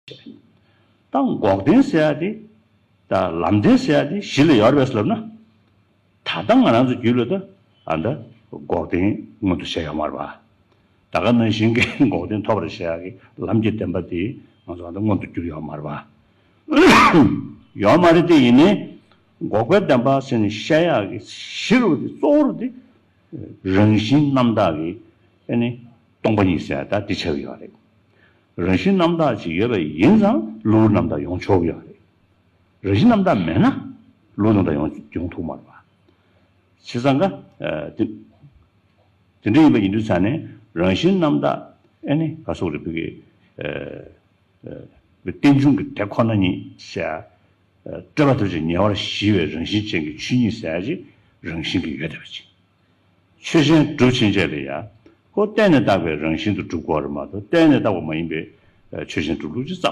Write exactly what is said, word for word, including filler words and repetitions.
ད་འགོག་བདེན་ཟེར་ཡ་དེ། ད་ལམ་བདེན་ཟེར་ཡ་དེ་གཞི་ལ་ཡོད་རེད་པས་ལབ་ན། ད་ལྟ་ང་རང་ཚོ་རྒྱུད་ལ་ད་ཨ་ད་འགོག་བདེན་མངོན་དུ་བྱས་ཡོད་མ་རེད་པ། ད་ག་ནང་བཞིན་གྱི་འགོག་བདེན་ཐོབ་པར་བྱེད་ཡ་གི་ལམ་གྱི་བདེན་པ་དེ་ང་ཚོ་ཨ་ད་མངོན་དུ་གྱུར་ཡོད་མ་རེད་པ། ཡོད་མ་རེད་དེ། ཡིན་ནའི་འགོག་པའི་བདེན་པ་ཟེར་ནས་བཤད་ཡག་གི་གཞི་རུ་དེ་གཙོ་བོར་དེ་རང་བཞིན་རྣམ་དག་གི་ཨ་ནི་སྟོང་པ་ཉིད་ཟེར་ཡ་ད་དེ་ཆགས་ཀྱི་ཡོད་རེད། རང་བཞིན་རྣམ་དག་ཅིག་ཡོད་པ་ཡིན་ཙང་ལུགས་རྣམ་དག་ཡོང་ཆོག་གི་ཡོད་རེད། རང་བཞིན་རྣམ་དག་མེད་ན་ལུགས་རྣམ་དག་ཡོང་ཡོང་ཐུབ་མ་རེད་པ། བྱས་ཙང་ཀ་ཨ་དེ་དེ་འདྲ་ཡིན་པ་ཡིན་དུས་ཙང་ནས་རང་བཞིན་རྣམ་དག་ཨ་ནི་ག་སོགས་རེད། བོད་ཀྱི་ཨ་ཨ་རྟེན་འབྱུང་གི་དེ་ཁོ་ན་ཉིད་ཟེར་ཡ། སྤྲོས་པ་ཐམས་ཅད་ཉེ་བར་ཞི་བའི་རང་བཞིན་ཅན་གྱི་ཆོས་ཉིད་ཟེར་ཡ་ཅིག་རང་བཞིན་གྱིས་ཡོད་བསྡད་པ་ཅིག་ཆོས་ཅན་གྲུབ་ཕྱིན་ཆད་ལ་ཡ། ཁོ་བརྟེན་ནས་བཏགས་པའི་རང་བཞིན་དུ་གྲུབ་དགོས་རེད་མ་གཏོགས་བརྟེན་ནས་བཏགས་པ་མ་ཡིན་པའི་ཆོས་ཅན་གྲུབ་ལུགས་ཅིག་རྩ་